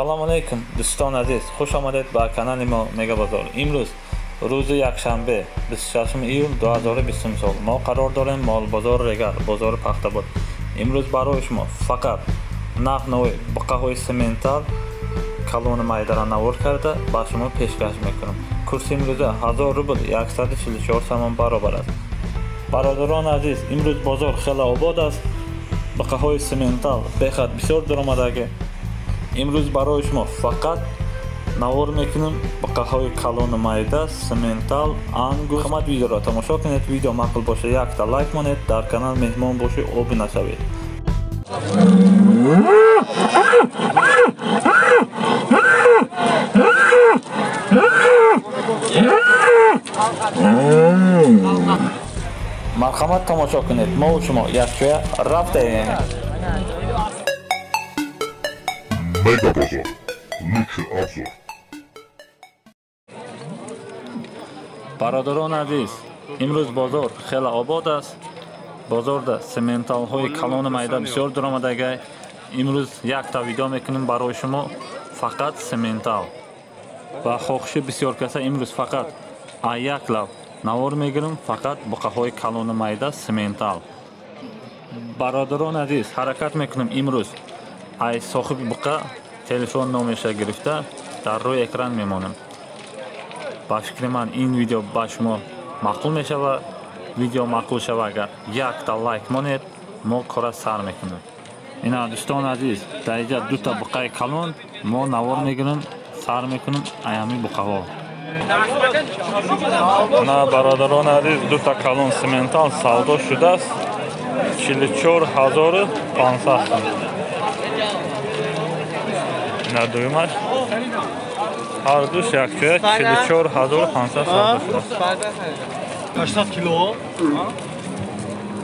Салом алейкум дӯстони азиз, хуш омадед ба канали мо Мегабозор. Имрӯз рӯзи якшанбе 26 июл 2020 сол мо қарор дорем молбозор Регар, бозори Пахтабод. Имрӯз барои шумо фақат нарх нави буқаҳои сементал калони майдара навор карда ба шумо пешкаш мекунам. Курси имрӯза 1000 рубл 144 сомон баробар аст. Бародарони азиз, имрӯз бозор хеле обод аст. Буқаҳои сементал бехад бисёр даромадагӣ. Имрӯз барои шумо фақат навор мекунем буқаҳои калони майда, сементал, ангус. Ҳамат видеоро тамошо кунед. Видео маъқул боша якта лайк монед, дар канал меҳмон бошед, обуна шавед. Марҳамат тамошо кунед. Мо шумо якҷоя рафтаем. Мегабозор. Лучший обзор. Бародарони азиз, имрӯз бозор хеле обод аст. Бозорда сементалҳои калони майда бисёр дуромадагай. Имрӯз якта видео мекунем барои шумо фақат сементал. Ба хоҳиши бисёр каса имрӯз фақат як лав навор мегирем, фақат буқаҳои калони майда сементал. Бародарони азиз, ҳаракат мекунем имрӯз ай соҳиби буқа телефон номеша гирифта дар рӯи экран мемонем. Ба фикри ман ин видео ба шумо маъқул мешавад. Видео маъқул шава агар якта лайк монед, мо кора сар мекунем. Ина дӯстони азиз, дар инҷа дута буқаи калон мо навор мегирем, сар мекунем аями буқаҳо. На бародарони азиз, дута калон сементал савдо шудааст 44500 сом. На дуюмаш ҳар душ якҷоя 44500 савдо шудааст. 800 кило?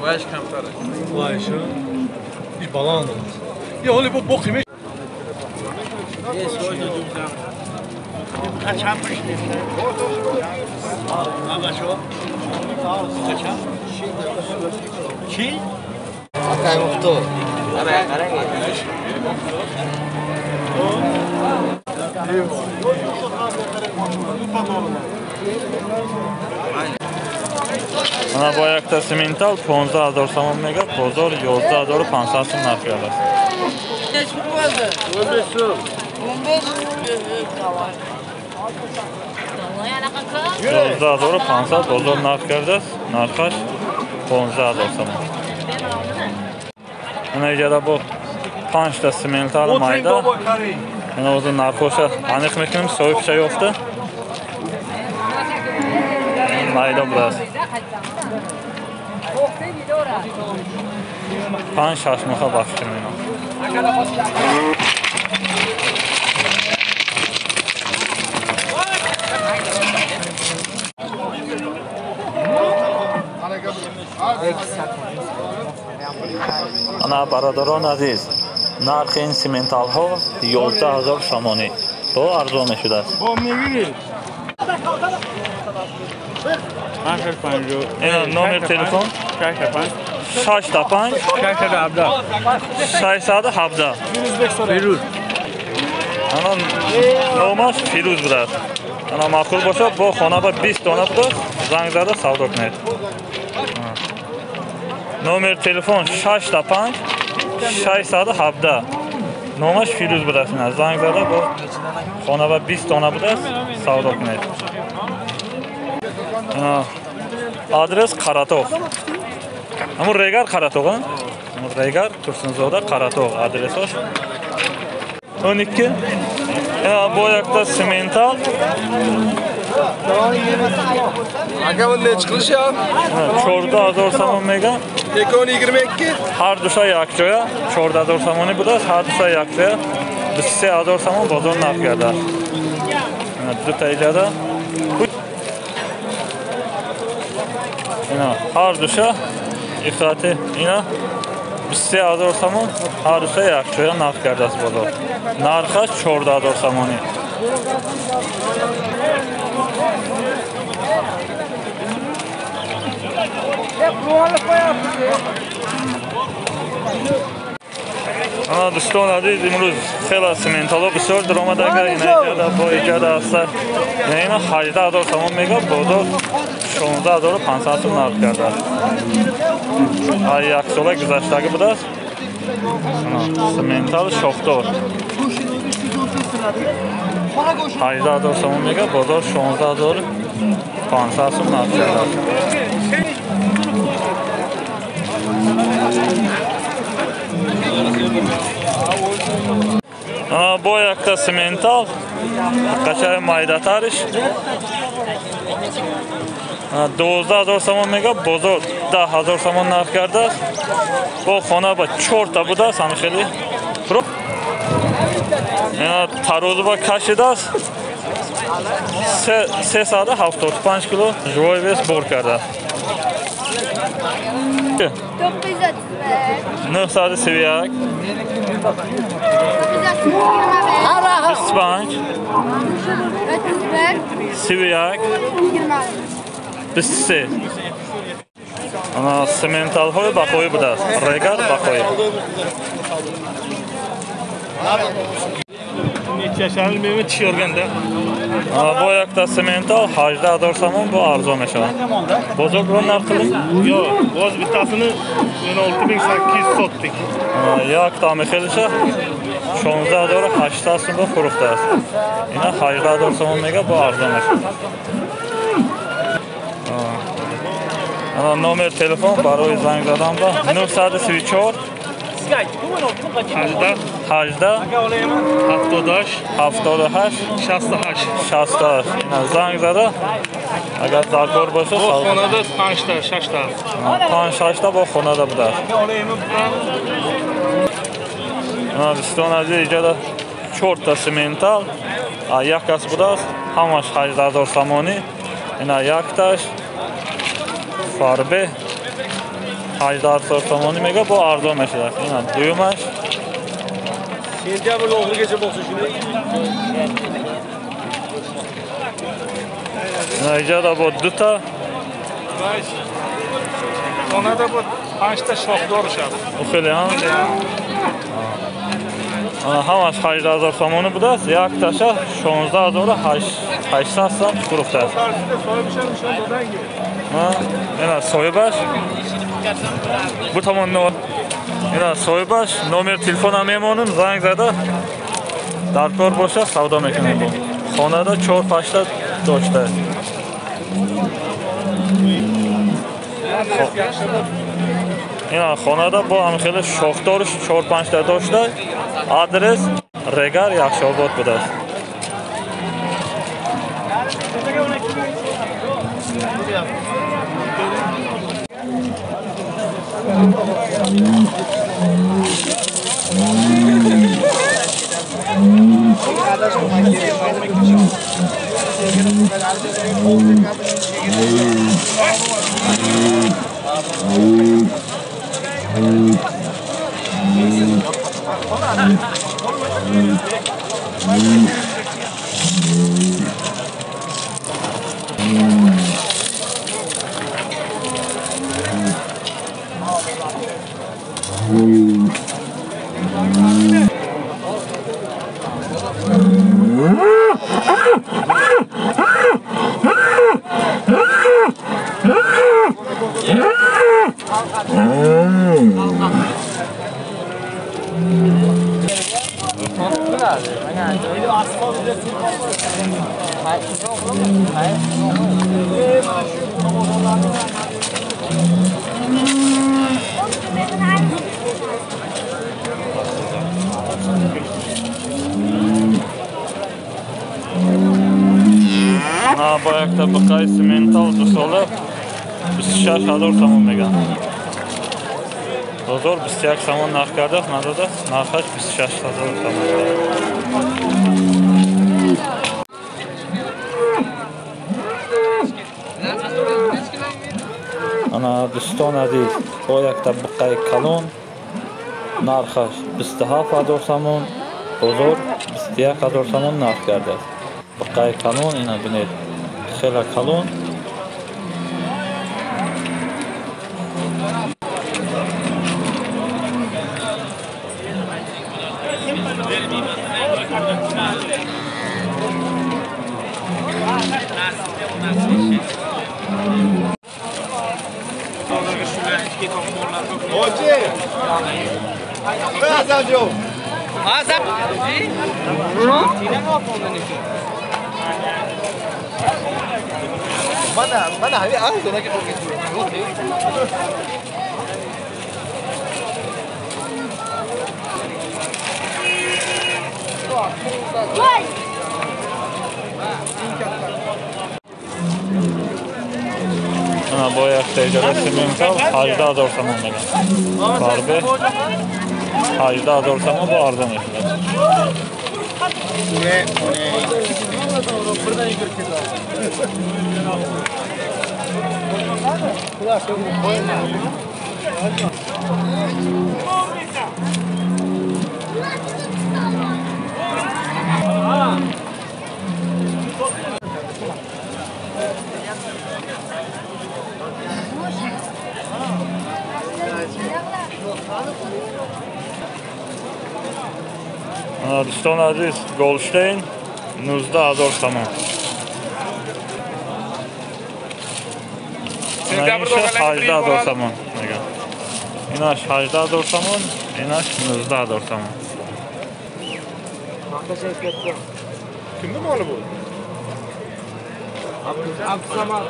Вайш камтар аст. Вайш, иш баланд аст. Я ҳоле бо боқи меш. Чӣ? Акай муфту. Ана бо якта сементал 15000 сомон мега, бозор 11500 сом нарх кардааст. 11500 бозор нарх кардааст, нархаш 15000 сомон. Ана иҷода бо 5 та сементал майда. Ана озу нархоша аниқ мекунем, соҳибша ёфта. Майда будааст. 5-6 моҳа ба фикр менам. Ана бародарони азиз, нархи ин сементалҳо 11000 сомонӣ. Бо арзон мешудааст. Номер телефон 65 617 617. Ана номаш Фирӯз будааст. Ана маъқул бошад, бо хона ба 20 дона будааст, занг зада савдо кунед. Номер телефон 65 617. Номаш Фирӯз будааст. Занг зада бо хона ба 20 дона будааст, савдо кунед. Адрес Қаратоғ. Ҳамун Регар Қаратоғ, Регар Турсунзода Қаратоғ адресош. 12. Бо якта сементал. Ака бу нечи қилишяпти? 14000 сомон мега. 22. Ҳар душа якҷоя 14000 сомонӣ будааст, ҳар душа якҷоя 23000 сомон бозор нарх кардааст. Дута иҷода. Ина ҳар душа ифрати ина 23000 сомон ҳар душа якҷоя нарх кардааст бозор. Нархаш 14000 сомонӣ. Ана дӯстон азиз, имрӯз хеле сементало бисёр даромадага, ина иҷода бо иҷода аст. Ина 18000 сомон мега, бозор 16500 сом нарх кардааст. Ай як сола гузаштагӣ будааст. Сементал шохдор 18000 сомон мега, бозор 16500 сом нарх кардааст. Бо якта сементал қачаи майдатариш 12000 сомон мега, бозор 10000 сомон нарх кардааст. Бо хона ба 4та будааст, ҳам хеле тарозу ба кашидааст. 375 кило живой вес бор кардааст. 931 25 31 23. Ана сементалҳои бақоӣ будааст. Регар бақоӣ. Бо якта сементал 18000 сомон бо арзон мешавад. Бозор бирон нарх қилдик? Yo'q, боз bittasini 16800 sotdik. Якта мехелиша 16800 сом бо фурӯхтааст. Ина 18000 сомон мега, бо арзон мешавад. Ана номер телефон барои занг задан ба 934 18 18 78 78 68 68. Занг зада агар даркор боша. Бо хонада 5 та 6 та. 5 6 та бо хонада будааст. Ана дӯстон азиз, иҷода 4 та сементал як кас будааст, ҳамаш 18000 сомонӣ. Ина якташ фарбе 18000 сомонӣ мега, бо арзон мешавад. Ина дуюмаш Sentyabr oxirigacha bo'lsa shuni. Ина иҷода бо дута хонада бо 5 та шохдор шад. Хеле ҳам. Ҳамаш 18000 сомонӣ будааст, якташа 16800 сом фурӯхтааст. Ина соҳибаш бу томон, ина соҳибаш номер телефона мемонем, занг зада даркор боша савдо мекунем. Бо хонада 4-5 та дошта. Ина хонада бо ҳам хеле шохдорш 4-5 та дошта. Адрес Регар Яхшиобод будааст. Бо якта бақаи сементал дусола 26000 сомон меган. Бозор 21 сомон нарх кардааст, надодааст, нархаш 26000 сомон. Ана дӯстон азиз, бо якта бақаи калон нархаш 27000 сомон, бозор 21000 сомон нарх кардааст. Бақаи калон ина бинед, хеле калон. Ана бо як теҷара симентал 18 000 сомон мегӯянд. Фарбе 18 000 сомон бо арзон мешавад. Дӯстон азиз, Голштейн 19 000 сомон. Инаш 18 000 сомон мегӯянд. Инаш 18 000 сомон, инаш 19 000 сомон. Kimni moli bu? Abdusamad.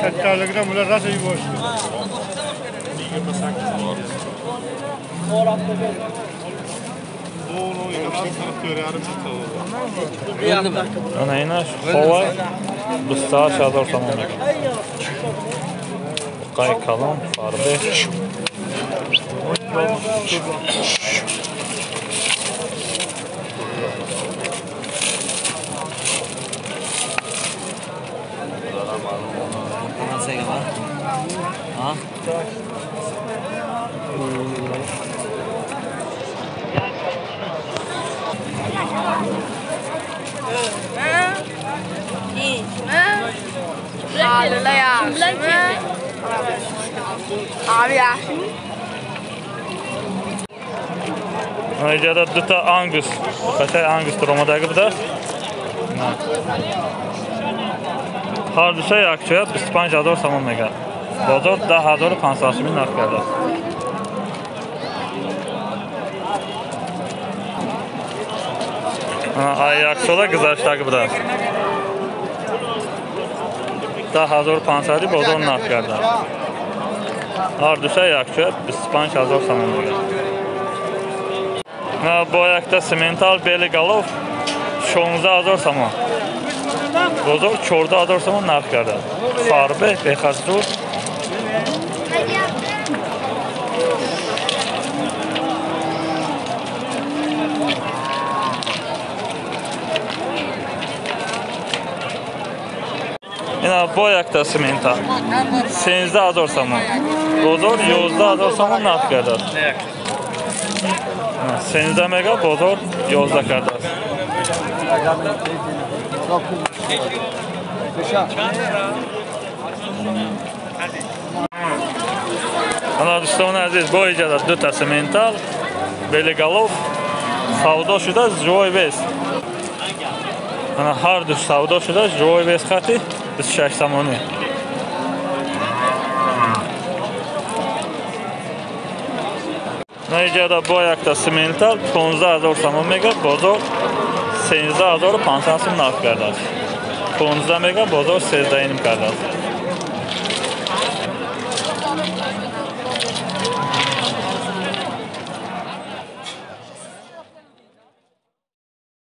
Kattaligidan bular rosa yuborishdi. 28. Ana инаш хова 28 000 сомон мегӯянд. Буқаи калон, фарбе. Иҷода дута ангус, қашай ангус туромадаги будааст. Ҳар душа якчоя 25 000 сомон мегӯяд. Бозор 10 500 сомон нарх кардааст. Ай яксола гузаштаги будааст. 10 500 бозор нарх кардааст. Ҳар душа якчоя 25 000 сомон мегӯяд. Бо якта симентал бели голов 16 000 сомон. Бозор 14 000 сомон нарх кардааст. Фарбе бехазур. Ина бо якта симентал 13 000 сомон. Бозор 11 000 сомон нарх кардааст. 13 мега бозор 11 кардааст. Ана дӯстони азиз, бо иҷода дута симентал белиголов савдо шуда живой вес. Ана ҳар ду савдо шуда живой вес хати 26 сомонӣ. Иҷода бо якта симентал 15 000 сомон мега, бозор 13 500 сом нарх кардааст. 15 мега, бозор 13,5 кардааст.